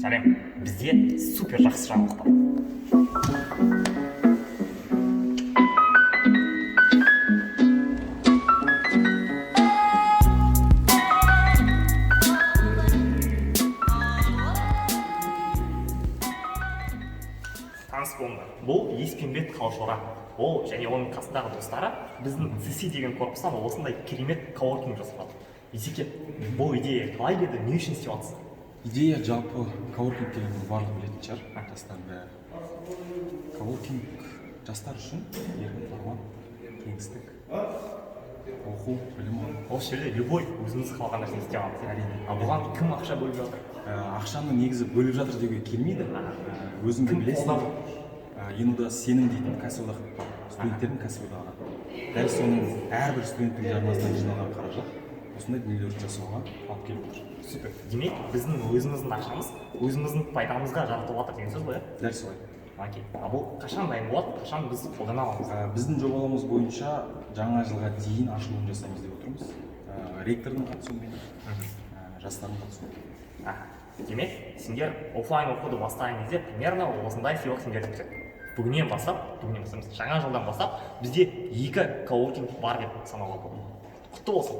Сәлем! Бізде супер жақсы жаңалық бар. Таныс болыңдар, бұл Еспенбет Қалшора. Ол және оның қасындағы достары біздің ЦСИ деген корпустан осындай керемет коворкинг жасап жатыр. Есеке, бұл идея қалай келді, не үшін істеп жатсыз? Идея жалпы, коворкинг дегенді барлығы білетін шығар, жастардың бәрі. Коворкинг жастар үшін еркін формат, кеңістік, оқу, білім алу. Осы жерде любой өзіміз қалаған нәрсені істей аламыз, иә? Әрине. Ал бұған кім ақша бөліп жатыр? Ақшаны негізі бөліп жатыр деуге келмейді. Өзің де Кім білесің. қолдап? ЕНУ-да «Сенім» дейтін кәсіподақ бар, студенттердің кәсіподағы. Дәл соның әрбір студенттің жарнасынан жиналған қаражат осындай дүниелерді жасауға алып келіп отыр. Супер! Демек, біздің өзіміздің ақшамыз өзіміздің пайдамызға жаратылып жатыр деген сөз ғой, иә? Дәл солай. Окей, а бұл қашан дайын болады, қашан біз қолдана аламыз? Біздің жобалауымыз бойынша жаңа жылға дейін ашылуын жасаймыз деп отырмыз. Ректордың қатысуымен, жастардың қатысуымен. Аха. Демек, сендер оффлайн оқуды бастаған кезде примерно осындай сыйлық сендерді күтеді. Бүгіннен бастап емес, жаңа жылдан бастап бізде екі коворкинг бар деп санауға болады. Құтты болсын!